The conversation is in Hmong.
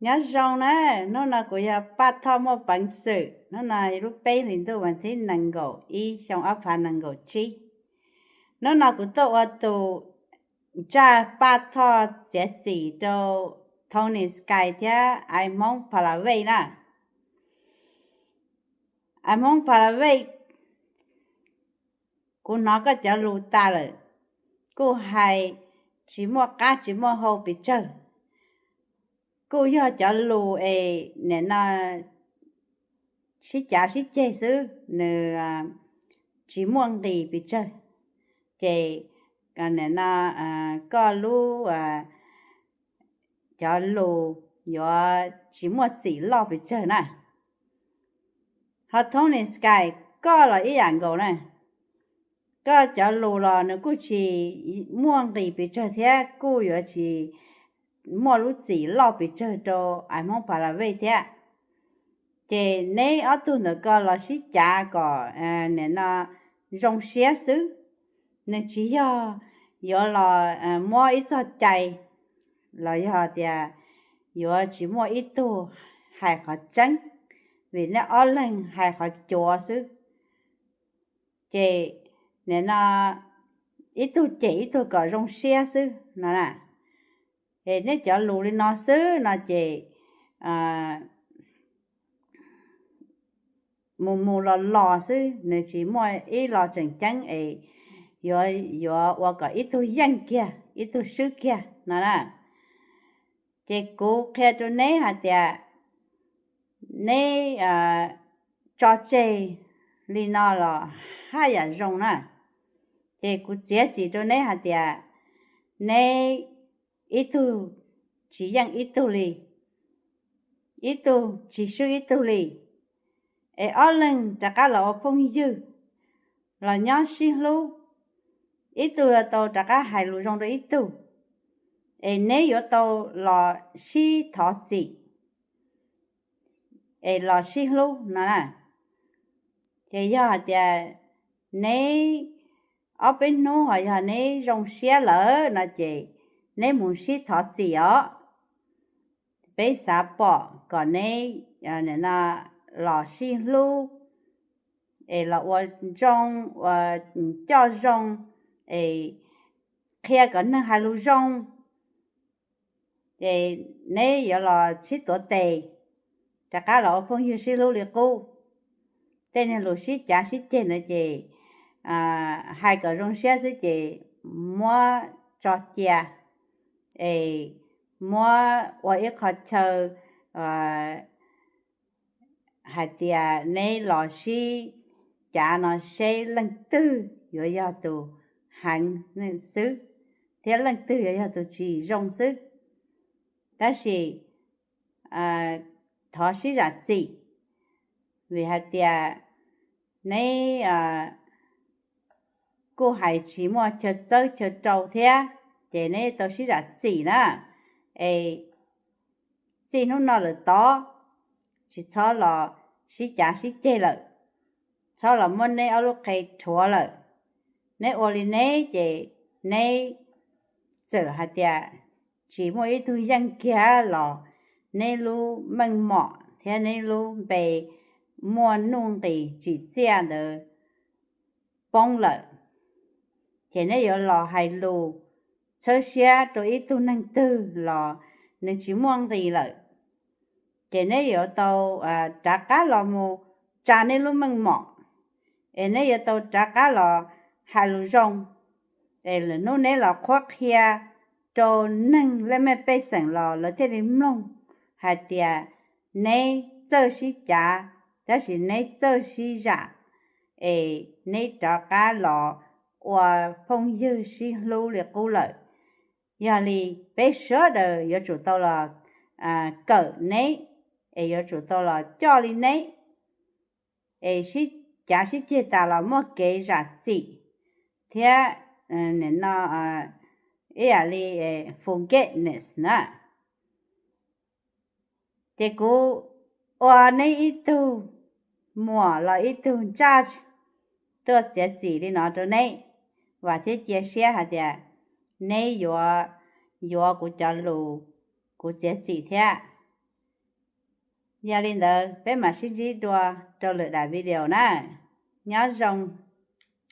Nyob zoo na, hnub no kuv yog Paj Thoj Muaj Peev Xwm, hnub no lub peb hlis ntuj vas thib nees nkaum ib xyoo ob phav nees nkaum tsib. Hnub no kuv tuaj ua tus ntsaj Paj Thoj txiav txim rau Tony Sky thiab Ais Hmoob Pha La Vej na. Ais Hmoob Pha La Vej, kuv hnov koj cov lus tas lawm, kuj hais tsis muaj qab tsis muaj hau pes tsawg, kuj yog cov lus es nim no sib cav sib ceg xwb, nws tsis muaj nqis pes tsawg. Ces nim no koj lub cov lus yuav tsis muaj txim loj pes tsawg na. Ho Tony Sky, koj los ib yam nkaus na. Koj cov lus los nws kuj tsis muaj nqis pes tsawg thiab kuj yuav tsis muaj lub txim loj pes tsawg rau Ais Hmoob Pha La Vej thiab. Ces neb ob tug ntawm ko los sib cav kom nim no zoo siab xwb. Nws tsis yog yuav los muab ib txoj cai los yog tias yuav tsis muaj ib tug hais qhov tseeb, vim neb ob leeg hais qhov cuav xwb. Ces nim no ib tug cem ib tug kom zoo siab xwb no na. Es neb cov lus li no xwb no ces mus mus los los xwb, nws tsis muaj ib lo tseem ceeb es yuav ua kom ib tug yeej kiag ib tug swb kiag no na. Ces kuv qhia rau neb hais tias neb tso tseg li no los haj yam zoo na. Ces kuv txiav txim rau neb hais tias neb ib tug tsis yeej ib tug li, ib tug tsis swb ib tug li, es ob leeg rov qab los ua phooj ywg, los nyob sib hlub, ib tug yuav tau rov qab hais lus zoo rau ib tug, es neb yuav tau los sib thov txim es los sib hlub no na. Ces yog hais tias neb ob peb hnub ho yog neb zoo siab lawm no ces neb mus sib thov txim os. Peb xav pom kom neb no los sib hlub es los ua zoo, ua coj zoo, es qhia kom neeg hais lus zoo, ces neb yuav los sib tuav tes, rov qab los ua phooj ywg sib hlub li qub. Tej niag lus sib cav sib ceg na ces hais kom zoo siab xwb ces muab tso cia, es muab ua ib qho chaw hais tias neb los sib cav no seb leej twg yuav yog tus heev xwb, thiab leej twg yuav yog tus tsis zoo xwb. Tab sis thov sib zam txim, vim hais tias neb kuj hais tsis muaj chaw txawb chaw rau thiab, ces neb tau sib zam txim na. Es txij hnub no lawm tod, tsis txhob los sib cav sib ceg lawm, txhob los muab neb ob lub qe rhuav lawm. Neb ua li neb ces neb txawm hais tias tsis muaj ib tug yeej kiag los neb lub meej mom thiab neb lub npe muaj nuj nqis tsim txiaj ntawd poob lawm, ces neb yuav los hais lus txhawb siab rau ib tug neeg twg los nws tsis muaj nqis lawm. Ces neb yuav tau rov qab los mus tsa neb lub meej mom, es neb yuav tau rov qab los hais lus zoo, es lwm hnub neb los qhuab qhia rau neeg lej mej pej xeem los lawv thiaj li mloog hais tias neb txawj sib cav, tab sis neb txawj sib zam, es neb rov qab los ua phooj ywg sib hlub li qub lawm. Yog li peb sawv daws yuav tsum tau los kawm neb, es yuav tsum tau los coj li neb, es sib cav sib ceg tas los muaj kev zam txim thiab nim no ib yam li forgiveness na. Ces kuv ua neb ib tug muam los ib tug judge tuaj txiav txim li no rau neb, vam thiab cia siab hais tias neb yuav, yuav kuv cov lus, kuv txiav txim thiab. Yog li ntawd peb mam sib ntsib dua rau lwm daim video na. Nyob zoo.